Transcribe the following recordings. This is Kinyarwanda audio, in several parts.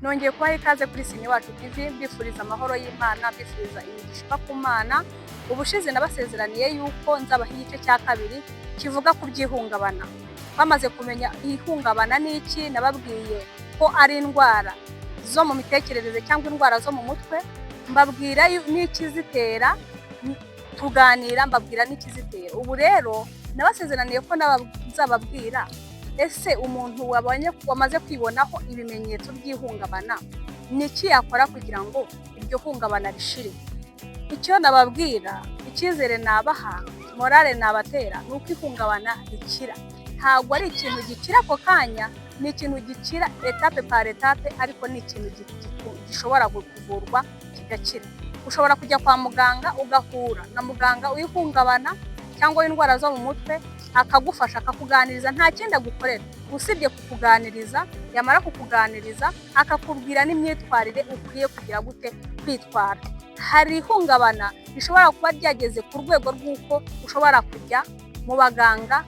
Nongeye kubaha ikaze kuri Sini Wacu TV, mbifuriza amahoro y'Imana, mbifuriza imigisha iva ku Mana. Ubushize nabasezeraniye yuko nzabaha igice cya kabiri kivuga ku by'ihungabana. Bamaze kumenya ihungabana ni iki, nababwiye ko ari indwara zo mu mitekerereze cyangwa indwara zo mu mutwe, mbabwira n'ikizitera, tuganira mbabwira n'ikizitera. Ubu rero nabasezeraniye ko nzababwira ese umuntu wabonye, wamaze kwibonaho ibimenyetso by'ihungabana, ni iki yakora kugira ngo iryo hungabana rishire? Icyo nababwira, icyizere nabaha, morale nabatera, ni uko ihungabana rikira. Ntabwo ari ikintu gikira ako kanya, ni ikintu gikira étape par étape, ariko ni ikintu gishobora kuvurwa kigakira. Ushobora kujya kwa muganga, ugahura na muganga w'ihungabana cyangwa w'indwara zo mu mutwe, akagufasha, akakuganiriza. Nta kindi agukorera usibye kukuganiriza. Yamara kukuganiriza, akakubwira n'imyitwarire ukwiye kugira gute, kwitwara. Hari ihungabana rishobora kuba ryageze ku rwego rw'uko ushobora kujya mu baganga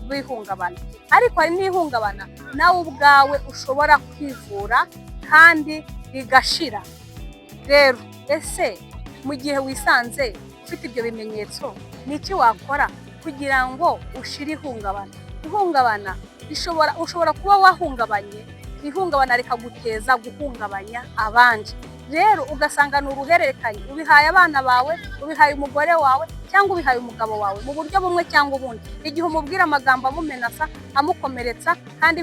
b'ihungabana, ariko hari n'ihungabana nawe ubwawe ushobora kwivura kandi rigashira. Rero ese mu gihe wisanze ufite ibyo bimenyetso, ni iki wakora kugira ngo ushire ihungabana? Ihungabana rishobora, ushobora kuba wahungabanye, ihungabana rikaguteza guhungabanya abandi. Rero ugasanga ni uruhererekane, ubihaye abana bawe, ubihaye umugore wawe cyangwa ubihaye umugabo wawe mu buryo bumwe cyangwa ubundi. Igihe umubwira amagambo amumenasa, amukomeretsa, kandi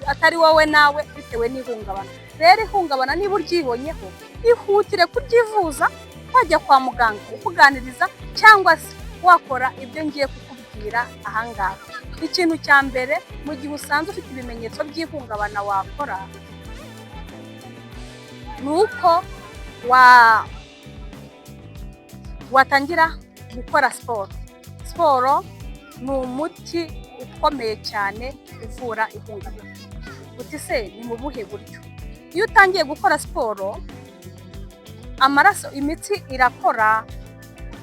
atari wowe nawe, bitewe n'ihungabana. Rero ihungabana niba uryibonyeho, ihutire kuryivuza, wajya kwa muganga ukuganiriza cyangwa se wakora ibyo ngiye kukubwira ahangaha. Ikintu cya mbere, mu gihe usanze ufite ibimenyetso by'ihungabana, wakora ni uko watangira gukora siporo. Siporo ni umuti ukomeye cyane uvura ihungabana. Uti se ni mu buhe buryo? Iyo utangiye gukora siporo, amaraso, imitsi irakora,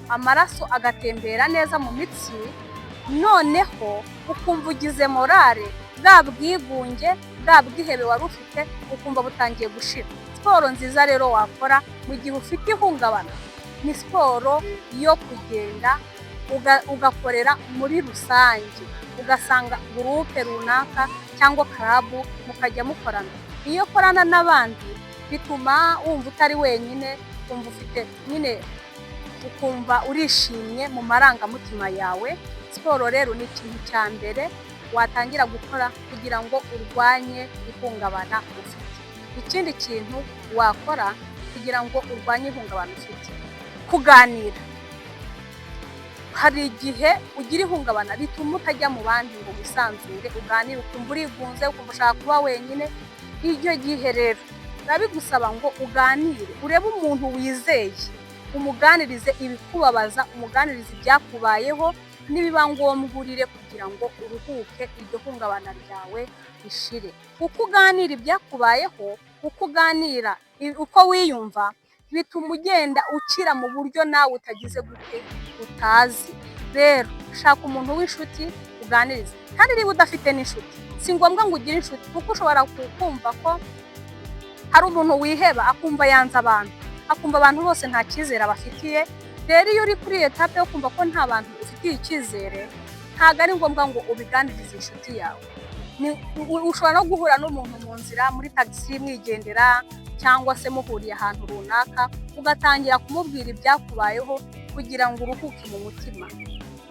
amaraso agatembera neza mu mitsi, noneho ukumva ugize morale, bwa bwigunge, bwa bwihebe wari ufite, ukumva butangiye gushira. Siporo nziza rero wakora mu gihe ufite ihungabana ni siporo yo kugenda, ugakorera muri rusange, ugasanga groupe runaka cyangwa club mukajya mukorana. Iyo ukorana n'abandi bituma wumva utari wenyine, ukumva ufite nyine, ukumva urishimye mu marangamutima yawe. Siporo rero ni ikintu cya mbere watangira gukora kugira ngo urwanye ihungabana ufite. Ikindi kintu wakora kugira ngo urwanye ihungabana ufite, kuganira. Hari igihe ugira ihungabana rituma utajya mu bandi ngo wisanzure uganire, ukumva urigunze, ukumva ushaka kuba wenyine. Icyo gihe rero biba bigusaba ngo uganire, urebe umuntu wizeye, umuganirize ibikubabaza, umuganirize ibyakubayeho, nibiba ngombwa urire kugira ngo uruhuke, iryo hungabana ryawe rishire. Uko uganira ibyakubayeho, uko uganira uko wiyumva, bituma ugenda ukira mu buryo nawe utagize gute, utazi. Rero shaka umuntu w'inshuti uganiriza. Kandi niba udafite n'inshuti, si ngombwa ngo ugire inshuti, kuko ushobora kumva ko hari umuntu wiheba, akumva yanze abantu, akumva abantu bose nta cyizere abafitiye. Rero iyo uri kuri iyo étape yo kumva ko nta bantu ufitiye icyizere, ntabwo ari ngombwa ngo ubiganirize inshuti yawe. Ushobora no guhura n'umuntu mu nzira, muri tagisi mwigendera, cyangwa se muhuriye ahantu runaka, ugatangira kumubwira ibyakubayeho kugira ngo uruhuke mu mutima,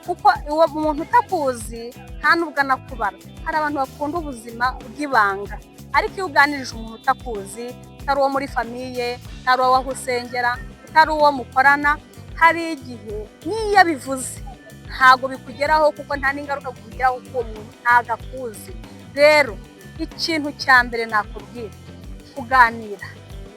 kuko uwo muntu utakuzi nta nubwo anakubara. Hari abantu bakunda ubuzima bw'ibanga, ariko iyo uganirije umuntu utakuzi, utari uwo muri famille, utari uwo aho usengera, utari uwo mukorana, hari igihe n'iyo abivuze ntabwo bikugeraho, kuko nta n'ingaruka bikugeraho, kuko uwo muntu ntabwo akuzi. Rero ikintu cya mbere nakubwira, kuganira.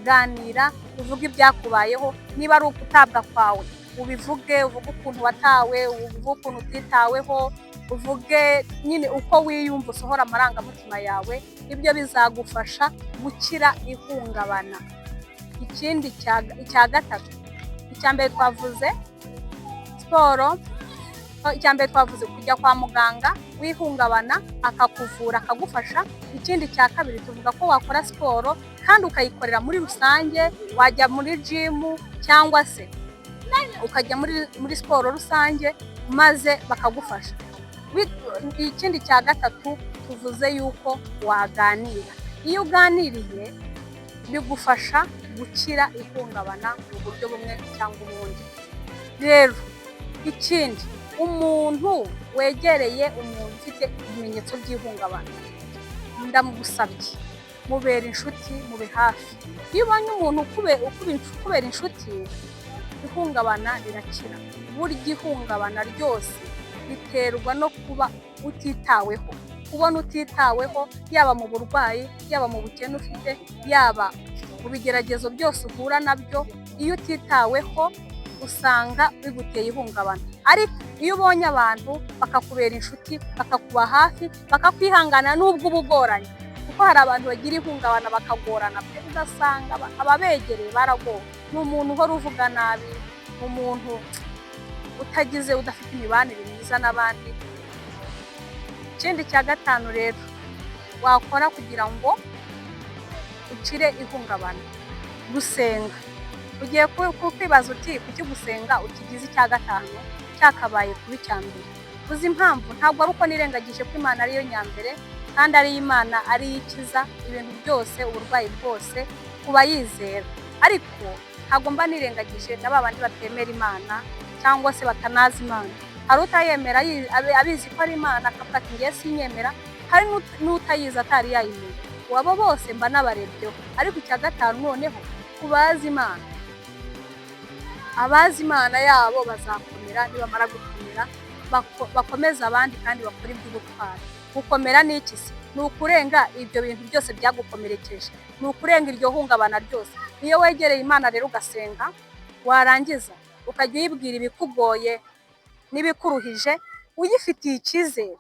Ganira, uvuge ibyakubayeho. Niba ari ugutabwa kwawe, ubivuge, uvuge ukuntu watawe, uvuge ukuntu utitaweho, uvuge nyine uko wiyumva, usohora amarangamutima yawe. Ibyo bizagufasha gukira ihungabana. Ikindi icya gatatu, icya mbere twavuze siporo. Icya mbere twavuze kujya kwa muganga wihungabana akakuvura, akagufasha. Ikindi cya kabiri tuvuga ko wakora siporo kandi ukayikorera muri rusange, wajya muri gym cyangwa se ukajya muri siporo rusange maze bakagufasha. Ikindi cya gatatu tuvuze yuko waganira. Iyo uganiriye bigufasha gukira ihungabana mu buryo bumwe cyangwa ubundi. Rero ikindi, umuntu wegereye umuntu ufite ibimenyetso by'ihungabana, ndamugusabye mubera inshuti, mube hafi. Iyo ubonye umuntu ukubera inshuti, ihungabana rirakira. Burya ihungabana ryose riterwa no kuba utitaweho, kubona utitaweho, yaba mu burwayi, yaba mu bukene ufite, yaba mu bigeragezo byose uhura nabyo. Iyo utitaweho usanga biguteye ihungabana. Ariko iyo ubonye abantu bakakubera inshuti, bakakuba hafi, bakakwihangana nubwo uba ugoranye, kuko hari abantu bagira ihungabana bakagorana pe, ugasanga ababegereye baragowe. Ni umuntu uhora uvuga nabi, ni umuntu utagize, udafite imibanire myiza n'abandi. Ikindi cya gatanu rero wakora kugira ngo ukire ihungabana, gusenga. Ugiye kwibaza uti kuki gusenga ukigize icya gatanu cyakabaye kuba icya mbere? Uzi impamvu? Ntabwo ari uko nirengagije ko Imana ariyo nyambere kandi ariyo Imana ariyo ikiza ibintu byose, uburwayi bwose ku bayizera. Ariko ntabwo mba nirengagije na ba bandi batemera Imana cyangwa se batanazi Imana. Hari utayemera abizi ko ari Imana akavuga ati ngewe sinyemera, hari n'utayizi atari yayimenya. Abo bose mba nabarebyeho. Ariko icya gatanu noneho ku bazi Imana, abazi Imana yabo bazakomera, nibamara gukomera bakomeze abandi kandi bakore iby'ubutwari. Gukomera ni iki se? Ni ukurenga ibyo bintu byose byagukomerekeje, ni ukurenga iryo hungabana ryose. Iyo wegereye Imana rero ugasenga, warangiza ukajya uyibwira ibikugoye n'ibikuruhije, uyifitiye icyizere,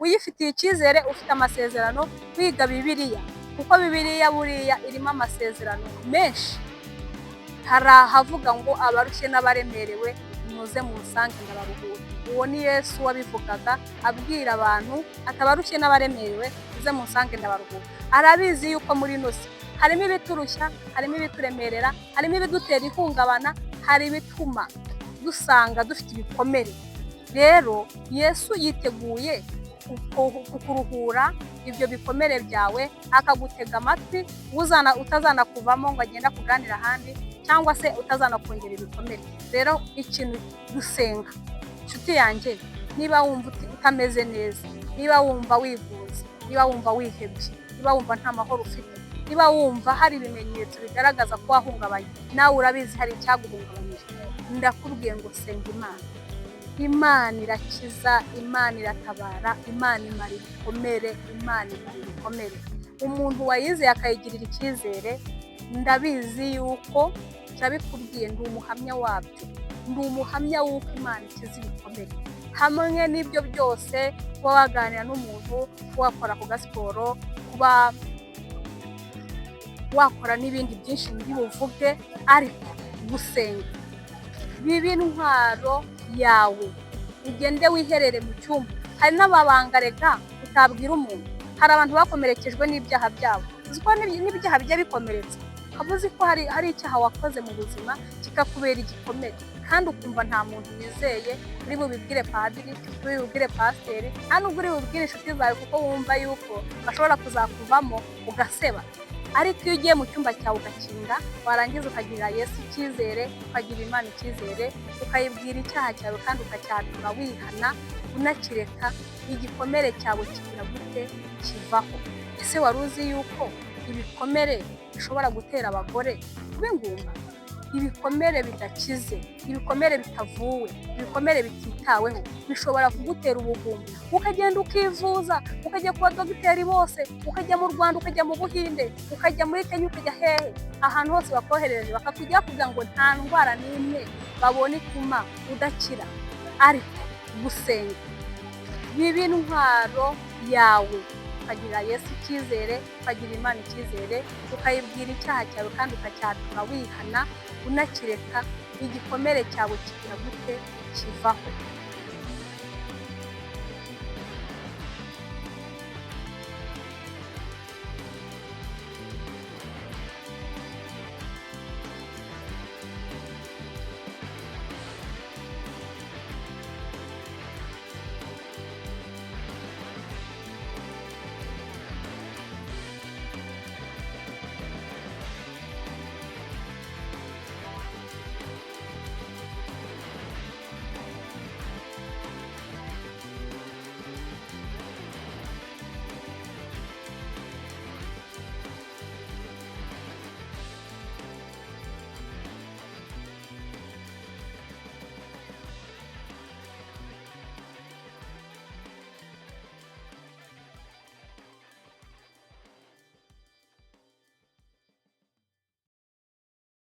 uyifitiye icyizere, ufite amasezerano, wiga Bibiliya, kuko Bibiliya buriya irimo amasezerano menshi. Hari ahavuga ngo abarushye n'abaremerewe muze munsange ndabaruhura. Uwo ni Yesu wabivugaga abwira abantu ati abarushye n'abaremerewe muze munsange ndabaruhura. Arabizi yuko muri ino si harimo ibiturushya, harimo ibituremerera, harimo ibidutera ihungabana, hari ibituma dusanga dufite ibikomere. Rero Yesu yiteguye kukuruhura ibyo bikomere byawe, akagutega amatwi, utazanakuvamo ngo agende akuganire ahandi, cyangwa se utazanakongera ibikomere. Rero ikintu gusenga, inshuti yanjye, niba wumva utameze neza, niba wumva wigunze, niba wumva wihebye, niba wumva nta mahoro ufite, niba wumva hari ibimenyetso bigaragaza ko wahungabanye, nawe urabizi hari icyaguhungabanyije, ndakubwiye ngo senga Imana. Imana irakiza, Imana iratabara, Imana imara ibikomere, Imana imara ibikomere. Umuntu wayizeye akayigirira icyizere, ndabizi yuko ndabikubwiye, ndi umuhamya wabyo, ndi umuhamya w'uko Imana ikiza ibikomere. Hamwe n'ibyo byose, kuba waganira n'umuntu, kuba wakora ku gasiporo, kuba wakora n'ibindi byinshi ndi buvuge, ariko gusenga bibe intwaro yawe. Ugende wiherere mu cyumba. Hari n'amabanga rega utabwira umuntu. Hari abantu bakomerekejwe n'ibyaha byabo. Uzi ko n'ibyaha bijya bikomeretsa? Ukaba uzi ko hari icyaha wakoze mu buzima kikakubera igikomere, kandi ukumva nta muntu wizeye uri bubibwire padiri, uri bubibwire pasiteri, nta nubwo uri bubwire inshuti zawe, kuko wumva yuko bashobora kuzakuvamo ugaseba. Ariko iyo ugiye mu cyumba cyawe ugakinga, warangiza ukagirira Yesu icyizere, ukagirira Imana icyizere, ukayibwira icyaha cyawe kandi ukacyatura wihana, unakireka, igikomere cyawe kigira gute? Kivaho. Ese wari uzi yuko ibikomere bishobora gutera abagore kuba ingumba? Ibikomere bidakize, ibikomere bitavuwe, ibikomere bititaweho bishobora kugutera ubugumba, ukagenda ukivuza, ukajya ku badogiteri bose, ukajya mu Rwanda, ukajya mu Buhinde, ukajya muri Kenya, ukajya hehe, ahantu hose bakohereje bakakujya bakubwira ngo nta ndwara n'imwe babona ituma udakira. Ariko gusenga biba intwaro yawe, ukagirira Yesu icyizere, ukagirira Imana icyizere, ukayibwira icyaha cyawe kandi ukacyatura wihana, unakireka, igikomere cyawe kigira gute? Kivaho.